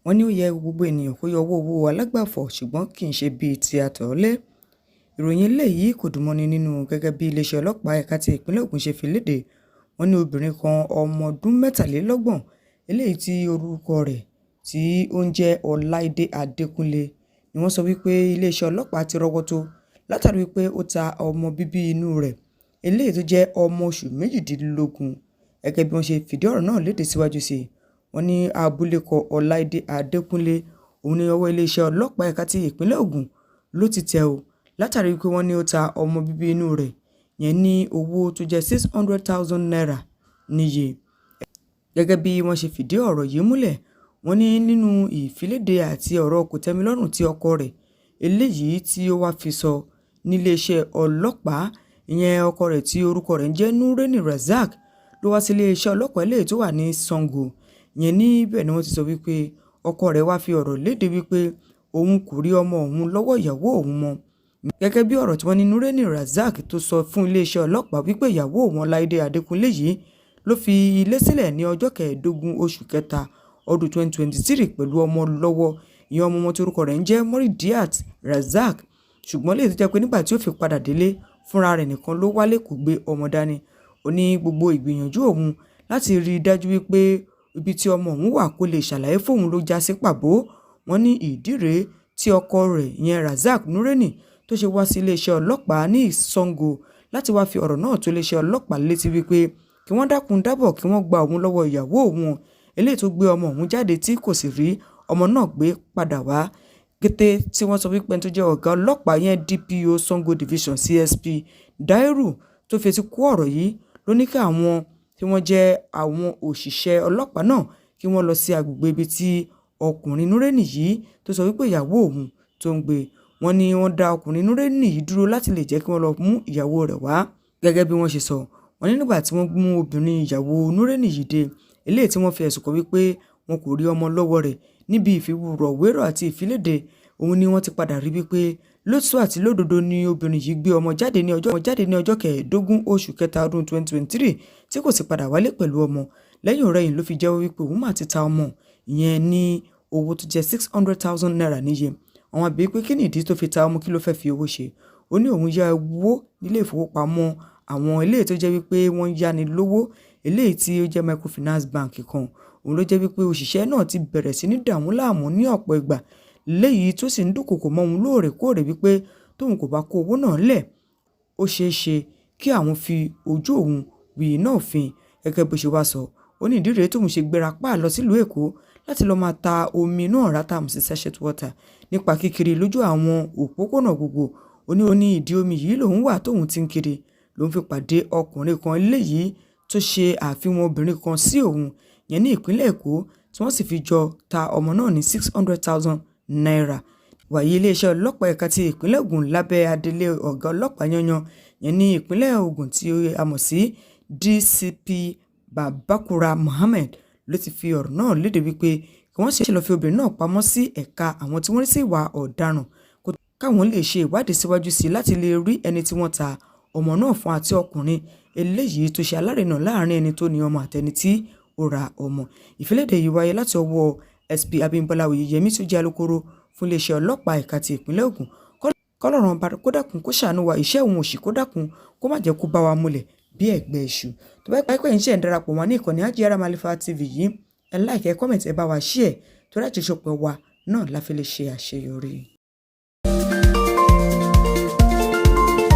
Wọ́n ní ó yẹ gbogbo ènìyàn kó yọ owó owó alágbàfọ̀, ṣùgbọ́n kì í ṣe bíi ti àtọ̀ọ́lé. Ìròyìn eléyìí kò dùn mọ́ni nínú gẹ́gẹ́ bí iléeṣẹ́ ọlọ́pàá ẹ̀ka ti ìpínlẹ̀ Ògùn ṣe fi léde. Wọ́n ní obìnrin kan, ọmọ ọdún 33, eléyìí tí orúkọ rẹ̀ tí ó ń jẹ́ Ọláìdé Adékúnlé, ni wọ́n sọ wípé iléeṣẹ́ ọlọ́pàá ti rọ́wọ́ tó látàrí wípé ó ta ọmọ bíbí inú rẹ̀, eléyìí tó jẹ́ ọmọ oṣù 18. Gẹ́gẹ́ bí wọ́n ṣe fìdí ọ̀rọ̀ náà léde síwájú sí i, wọ́n ní abilékọ Ọláìdé Adékúnlé òun ní ọwọ́ iléeṣẹ́ ọlọ́pàá ẹ̀ka ti ìpínlẹ̀ Ògùn ló ti tẹ̀ ó látàrí wípé wọ́n ní ó ta ọmọ bíbí inú rẹ̀ yẹn ní owó tó jẹ́ ₦600,000 níye. Gẹ́gẹ́ bí wọ́n ṣe fìdí ọ̀rọ̀ yìí múlẹ̀, wọ́n ní nínú ìfiléde àti ọ̀rọ̀ kòtẹ́milọ́rùn tí ọkọ rẹ̀ eléyìí tí ó wáá fi sọ níléeṣẹ́ ọlọ́pàá, ìyẹn ọkọ rẹ̀ tí orúkọ rẹ̀ ń jẹ́ Nureni Rasaq, ló wá sí iléeṣẹ́ ọlọ́pàá eléyìí tó wà ní Sango. Ìyẹn níbẹ̀ ni wọ́n ti sọ wípé ọkọ rẹ̀ wáá fi ọ̀rọ̀ léde wípé òun kò rí ọmọ òun lọ́wọ́ ìyàwó òun mọ́. Gẹ́gẹ́ bí ọ̀rọ̀ tí wọ́n ní Nureni Rasaq tó sọ fún iléeṣẹ́ ọlọ́pàá wípé ìyàwó òun Ọláìdé Adékúnlé yìí ló fi ilé sílẹ̀ ní ọjọ́ 15 oṣù kẹta ọdún 2023 pẹ̀lú ọmọ lọ́wọ́, ìyẹn ọmọ wọn tí orúkọ rẹ̀ ń jẹ́ Moridiat Rasaq, ṣùgbọ́n léyìí tó jẹ́ pé nígbà tí ó fi padà délé, fúnra rẹ̀ nìkan ló wálé, kò gbé ọmọ dání. Ó ní gbogbo ìgbìyànjú òun láti rí i dájú wípé ibi tí ọmọ òun wà kó lè ṣàlàyé fóun ló já sí pàbó. Wọ́n ní ìdí rèé tí ọkọ rẹ̀, ìyẹn Rasaq Nureni, tó ṣe wá sí iléeṣẹ́ ọlọ́pàá ní Sango láti wáá fi ọ̀rọ̀ náà tó iléeṣẹ́ ọlọ́pàá létí wípé kí wọ́n dákun dábọ̀ kí wọ́n gba òun lọ́wọ́ ìyàwó òun eléyìí tó gbé ọmọ òun jáde tí kò sì rí ọmọ náà gbé padà wá. Kété tí wọ́n sọ wípé ẹni tó jẹ́ ọ̀gá ọlọ́pàá yẹn, DPO Sango Division, CSP Dairu, tó fetí kó ọ̀rọ̀ yìí, ló ní kí àwọn tí wọ́n jẹ́ àwọn òṣìṣẹ́ ọlọ́pàá náà kí wọ́n lọ sí agbègbè ibi tí ọkùnrin Nureni yìí tó sọ wípé ìyàwó òun tó ń gbé. Wọ́n ní wọ́n dá ọkùnrin Nureni yìí dúró láti lè jẹ́ kí wọ́n lọ mú ìyàwó rẹ̀ wá. Gẹ́gẹ́ bí wọ́n ṣe sọ, wọ́n ní nígbà tí wọ́n mú obìnrin ìyàwó Nureni yìí dé, eléyìí tí wọ́n fi ẹ̀sùn kàn wípé wọn kò rí ọmọ lọ́wọ́ rẹ̀, níbi ìfìwérọ̀ àti ìfiléde òun ni wọ́n ti padà rí wípé lótìtọ́ àti lódodo ni obìnrin yìí gbé ọmọ jáde ní ọjọ́ 15 oṣù kẹta ọdún 2023 tí kò sì padà wálé pẹ̀lú ọmọ. Lẹ́yìn ọ̀rẹyìn ló fi jẹ́wọ́ wípé òun mà ti ta ọmọ ìyẹn ní owó tó jẹ́ ₦600,000 níye. Àwọn àbí pé kí ni ìdí tó fi ta ọmọ, kí ló fẹ́ẹ́ fi owó ṣe? Ó ní òun yá owó nílé ìfowópamọ́ àwọn eléyìí tó jẹ́ wípé wọ́n ń yáni lówó, eléyìí tí ó jẹ́ microfinance bank kan. Òun ló jẹ́ wípé òṣìṣẹ́ náà ti bẹ̀rẹ̀ sí ní dààmú láàmú ní ọ̀pọ̀ ìgbà, léyìí tó sì ń dúnkòokò mọ́ òun lóòrèkóòrè wípé tóun kò bá kó owó náà lẹ̀, ó ṣeé ṣe kí àwọn fi ojú òun wí iná òfin. Gẹ́gẹ́ bó ṣe wá sọ, ó ní ìdí rèé tóun ṣe gbéra páà lọ sílùú Èkó láti lọ́ọ́ máa ta omi inú ọ̀rá tá a mọ̀ sí sachet water nípa kíkiri lójú àwọn òpópónà gbogbo. Ó ní ìdí omi yìí lòun wà tóun ti ń kiri lòun fi pàdé ọkùnrin kan eléyìí tó ṣe àfihàn obìnrin kan sí òun yẹn ní ìpínlẹ̀ Èkó, tí wọ́n sì fi jọ ta ọmọ náà ní ₦600,000. Wàyí, iléeṣẹ́ ọlọ́pàá ẹ̀ka ti ìpínlẹ̀ Ògùn lábẹ́ adelé ọ̀gá ọlọ́pàá yanyan yẹn ní ìpínlẹ̀ Ògùn tí a mọ̀ sí DCP Babakura Mohammed ló ti fi ọ̀rọ̀ náà léde wípé kí wọ́n ṣe lọ́ọ́ fi obìnrin náà pamọ́ sí ẹ̀ka àwọn tí wọ́n rí sí ìwà ọ̀daràn, káwọn lè ṣe ìwádìí síwájú sí i láti lè rí ẹni tí wọ́n ta ọmọ náà fún àti ọkùnrin eléyìí tó ṣe alárinà láàrin ẹni tó ní ọmọ àtẹni tí ó ra ọmọ. Ìfiléde yìí wáyé láti ọwọ́ SP Abímbọ́lá Oyèyẹmí tó jẹ́ alūkkóró fún iléeṣẹ́ ọlọ́pàá ẹ̀ka ti ìpínlẹ̀ Ògùn. Kọ́lọ́run ọba kó dákun kó ṣàánú wa, ìṣẹ́ òun òṣì kó dákun kó má jẹ́ kó bá wa múlẹ̀ bí ẹ̀gbẹ́ iṣu. Tó bá pẹ́ ń ṣe ń darapọ̀ wá ní ìkànnì Hajiyara Malifa TV yìí, ẹ like, ẹ comment, ẹ bá wa share, torí àjọṣepọ̀ wa náà la fi lè ṣe àṣeyọrí.